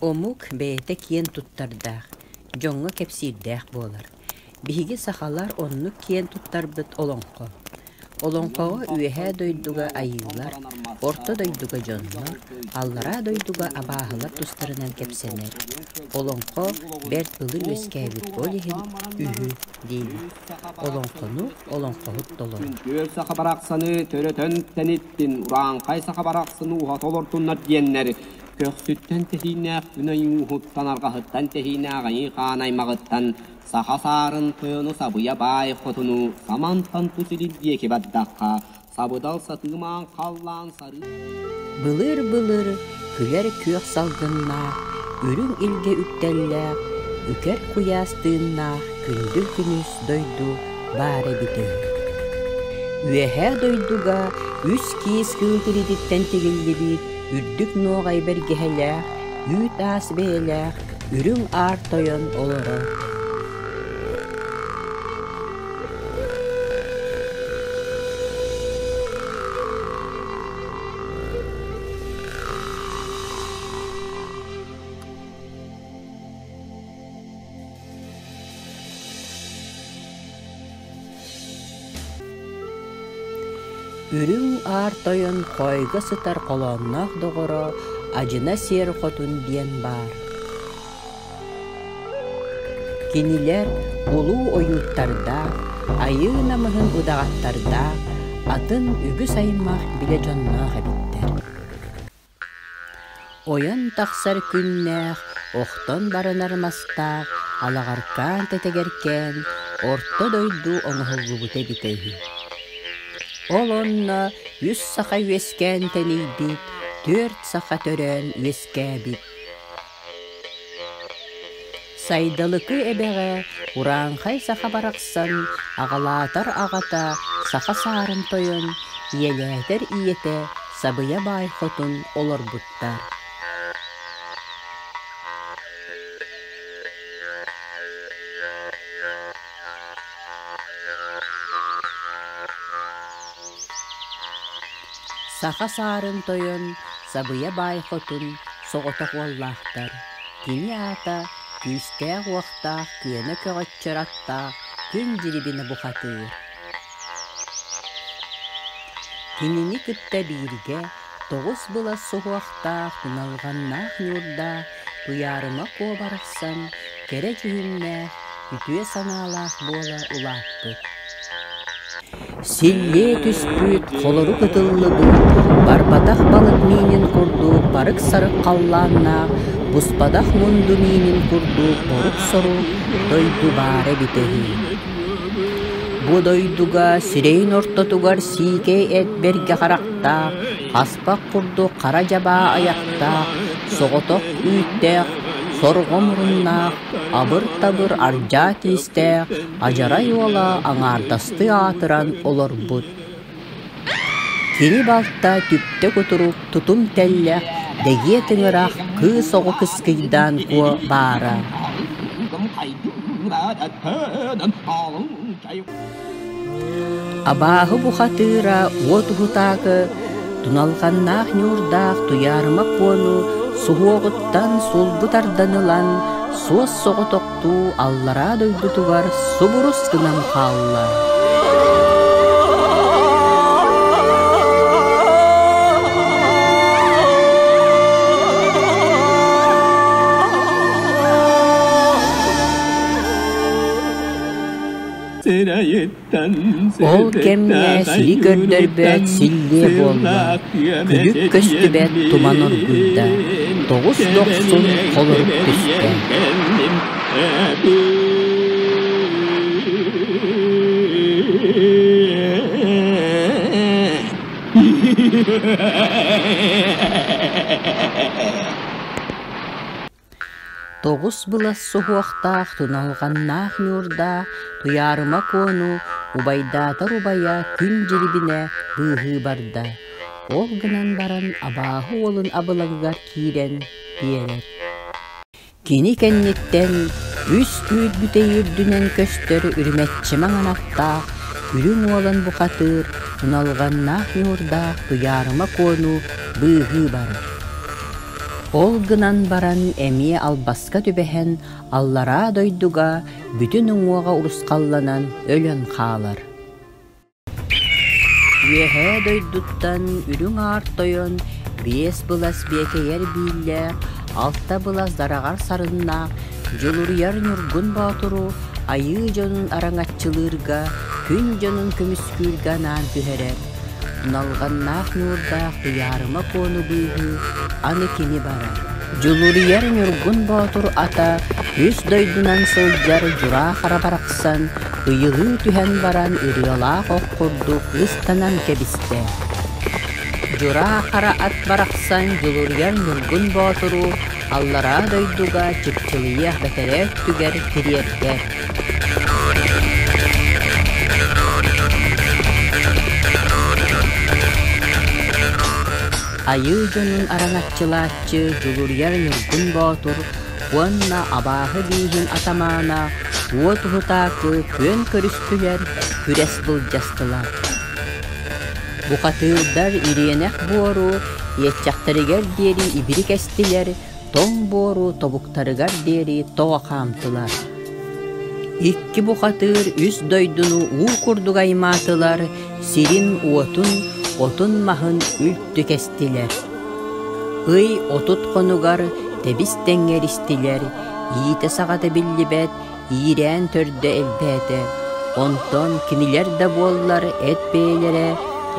Омук бэйэтэ киэн туттардаах, дьоҥҥо кэпсиирдээх буолар. Биһиги сахалар оннук киэн туттарбыт олоҥхо. Олоҥхоҕо Үөһээ дойдуга айыылар, Орто дойдуга дьоннор, Аллараа дойдуга абааһылар тустарынан кэпсэнэр. Олоҥхо бэрт былыр үөскээбит, ол иһин үһү диибит. Олоҥхону олоҥхоһут толорор. Күөл саха барахсаны төрөтөн тэниттин, урааҥхай саха барахсаны уһата олортуннар диэннэр көхсүттэн тэһииннээх күн айыы арҕаһыттан тэһииннээх айыы хаан аймаҕыттан саха саарын тойону сабыйа баай хотуну самантан тус илин диэки бардахха сабыдал сатыымаан халлаан сарыы Былыр-былыр күлэр күөх салгыннаах, үрүҥ илгэ үктэллээх, үкэр куйаас тыыннаах күндүл күнүс дойду баар эбитэ үһү. Үөһээ дойдуга үс киис кыыл тириититтэн тигиллибит үрдүк нуоҕай бэргэһэлээх, үүт-аас бэйэлээх үрүҥ аар тойон олорор. Үрүҥ Аар Тойон хоойго сытар холоонноох доҕоро Адьына Сиэр Хотун диэн баар. Кинилэр улуу ойууттардаах, айыы намыһын удаҕаттардаах, атын үгүс аймах билэ дьонноох эбиттэр. Ойон тахсар күннээх, охтон барынар мастаах, алаҕаркаан тэтэгэркээн орто дойду оҥоһуллубута эбитэ үһү. Ол онно үс саха үөскээн тэнийбит, түөрт саха төрөөн үөскээбит. Сайдалыкы эбэҕэ урааҥхай саха барахсан аҕалаатар аҕата саха саарын тойон, ийэлээтэр ийэтэ Сабыйа Баай Хотун олорбуттар. Саха саарын тойон Сабыйа Баай Хотун соҕотох уоллаахтар. Кини аата күүстээх-уохтаах күөнэ көҕөччөр аттаах Күн Дьирибинэ бухатыыр. Кинини кытта бииргэ тоҕус былас суһуохтаах туналҕаннаах ньуурдаах Туйаарыма Куо барахсан кэрэ дьүһүннээх, үтүө санаалаах буола улааппыт. Силлиэ түспүт, холорук ытыллыбыт, барбатах балык миинин курдук барык-сарык халлааннаах, буспатах мунду миинин курдук борук-сорук дойду баара эбитэ үһү. Бу дойдуга сирэйин ортотугар сиикэй эт бэргэ харахтаах, хаспах курдук хара дьабаа айахтаах, соҕотох үүттээх, сорҕо муруннаах, абыр-табыр ардьаа тиистээх Адьарай уола аҥаардастыы аатыран олорбут. Кини балта түптэ кутурук тутум тэллэх, дэгиэ тыҥырах кыыс оҕо кыскыйдаан куо баара. Абааһы бухатыыра уот уһутаакы туналҕаннаах ньуурдаах Туйаарыма Куону суһуоҕуттан сулбу тардан ылан суос соҕотохтуу аллараа дойдутугар субурус гынан хаалла. Ол кэмҥэ сири көрдөрбөт силлиэ буолла, күлүк көстүбэт туман оргуйда, тоҕус дохсун холорук түстэ. Тоҕус былас суһуохтаах туналҕаннаах ньуурдаах Туйаарыма Куону убайдаатар убайа Күн Дьирибинэ быыһыы барда. Ол гынан баран абааһы уолун абылаҥыгар киирэн биэрэр. Кини кэнниттэн үс үүт бүтэй үрдүнэн көстөр үрүмэччи маҥан аттаах Үрүҥ Уолан бухатыыр туналҕаннаах ньуурдаах Туйаарыма Куону быыһыы барар. Ол гынан баран эмиэ албаска түбэһэн аллараа дойдуга бүтүн уҥуоҕа урусхалланан өлөн хаалар. Үөһээ дойдуттан Үрүҥ Аар Тойон биэс былас биэкэйэр бииллээх, алта былас дараҕар сарыннаах Дьулуруйар Ньургун Боотуру айыы дьонун араҥаччылыырга, күн дьонун көмүскүүргэ анаан түһэрэр. Налҕаннаах ньуурдаах Туйаарыма Куону быыһыы аны кини барар. Дьулуруйар Ньургун Боотур ата үс дойдунан сылдьар Дьураа Хара барахсан ыйылыы түһэн баран ырыалаах ох курдук ыстанан кэбистэ. Дьураа Хара ат барахсан Дьулуруйар Ньургун Боотуру аллараа дойдуга чыпчылыйыах бэтэрээ өттүгэр тириэрдэ. Айыы дьонун араҥаччылааччы Дьулуруйар Ньургун Боотур уонна абааһы бииһин атамаана уот уһутаакы күөн көрүстүлэр, күрэс былдьастылар. Бухатыырдар ириэнэх буору иэччэхтэригэр диэри ибири кэстилэр, тоҥ буору тобуктарыгар диэри тоҕо хаамтылар. Икки бухатыыр үс дойдуну уу курдук аймаатылар, сирин-уотун, отун-маһын үлтү кэстилэр. Ый 30 хонугар тэбис-тэҥҥэ эристилэр, иитэ-саҕата биллибэт иирээн төрдө элбээтэ. Онтон кинилэр да буоллар эт бэйэлэрэ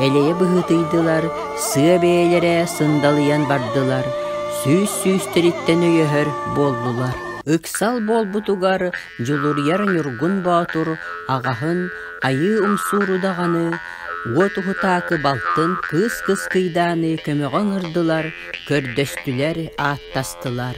элэйэ быһыытыйдылар, сыа бэйэлэрэ сындалыйан бардылар, сүүс-сүүстэриттэн өйөһөр буоллулар. Ыксал буолбутугар Дьулуруйар Ньургун Боотур аҕаһын Айыы Умсууру даҕаны, Уот Уһутаакы балтын Кыыс Кыскыйдааны көмөҕө ыҥырдылар, көрдөстүлэр, ааттастылар.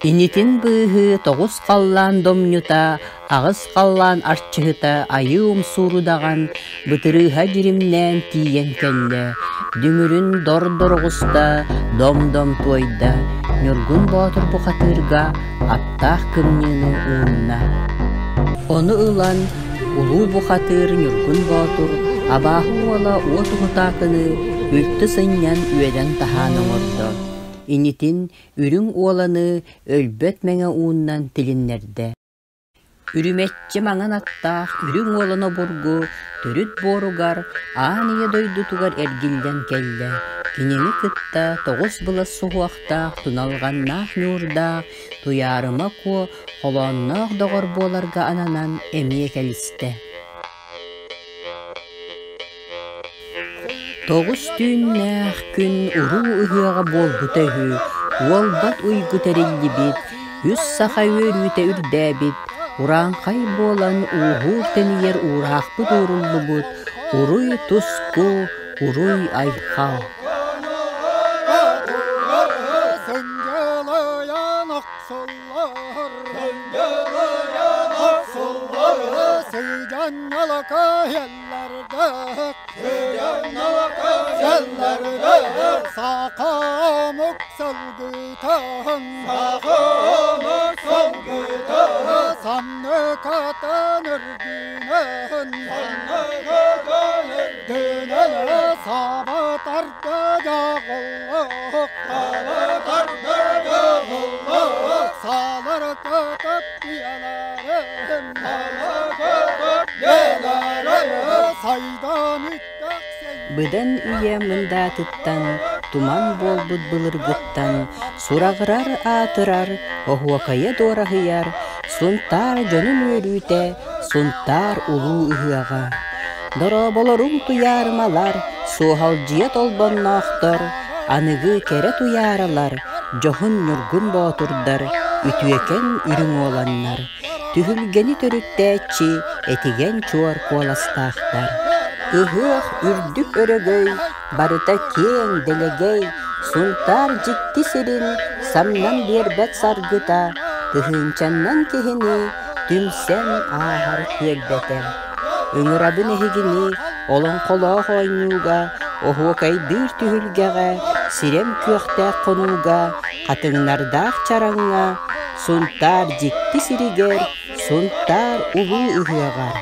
Инитин быыһыы тоҕус халлаан домньута, аҕыс халлаан арчыһыта Айыы Умсууру даҕан бытырыыһа дьиримнээн тиийэн кэллэ, дүҥүрүн дор-дор оҕуста, дом-дом туойда, Ньургун Боотур бухатыырга аптаах кымньыыны уунна. Ону ылан улуу бухатыыр Ньургун Боотур абааһы уола Уот Уһутаакыны үлтү сынньан үөдэн таһаан оҥордо. Инитин Үрүҥ Уоланы өлбөт мэҥэ ууннан тилиннэрдэ. Үрүмэччи маҥан аттаах Үрүҥ Уолан обургу төрүт буоругар аан ийэ дойдутугар эргиллэн кэллэ. Кинини кытта тоҕус былас суһуохтаах туналҕаннаах ньуурдаах Туйаарыма Куо холоонноох доҕор буоларга ананан эмиэ кэлистэ. Тоҕус түүннээх күн уруу ыһыаҕа буолбута үһү, уолбат уйгу тэриллибит, үс саха үөрүүтэ үрдээбит, урааҥхай буолан ууһуур-тэнийэр уураахпыт ууруллубут, уруй-туску, уруй-айхал. Быдан үйэ мындаатыттан, туман буолбут былыргыттан сураҕырар аатырар, оһуокайа дуораһыйар, Сунтаар дьонун үөрүүтэ, Сунтаар улуу ыһыаҕа. Дорооболоруҥ туйаарымалар, суоһалдьыйа толбонноохтор, аныгы кэрэ туйааралар, дьоһун ньургун боотурдар, үтүөкэн үрүҥ уоланнар, түһүлгэни төрүттээччи этигэн чуор куоластаахтар. Ыһыах үрдүк өрөгөй, барыта киэҥ дэлэгэй, Сунтаар дьикти сирин самнан биэрбэт саргыта, тыһыынчаннан киһини түмсэн ааһар түөлбэтэ. Ыҥырабын эһигини олоҥхолоох оонньууга, оһуокайдыыр түһүлгэҕэ, сирэм күөхтээх хонууга, хатыҥнардаах чараҥҥа, Сунтаар дьикти сиригэр, Сунтаар улуу ыһыаҕар.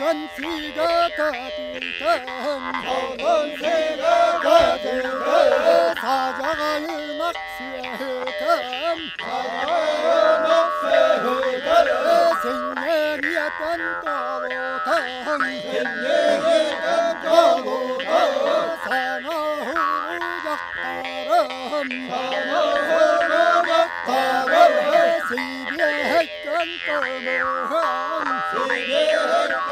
Солон сигэ солон сигэ саадьаҕайынах сүөһүтэн, саадьаҕайынах сүөһүтэн, синньэниэтэн толутан, синньэниэтэн толутан, саҥа уһуру дьахтарым, саҥа уһуру дьахтарым, сибиэһэйкэн кымыһын, сибиэһэйкэн.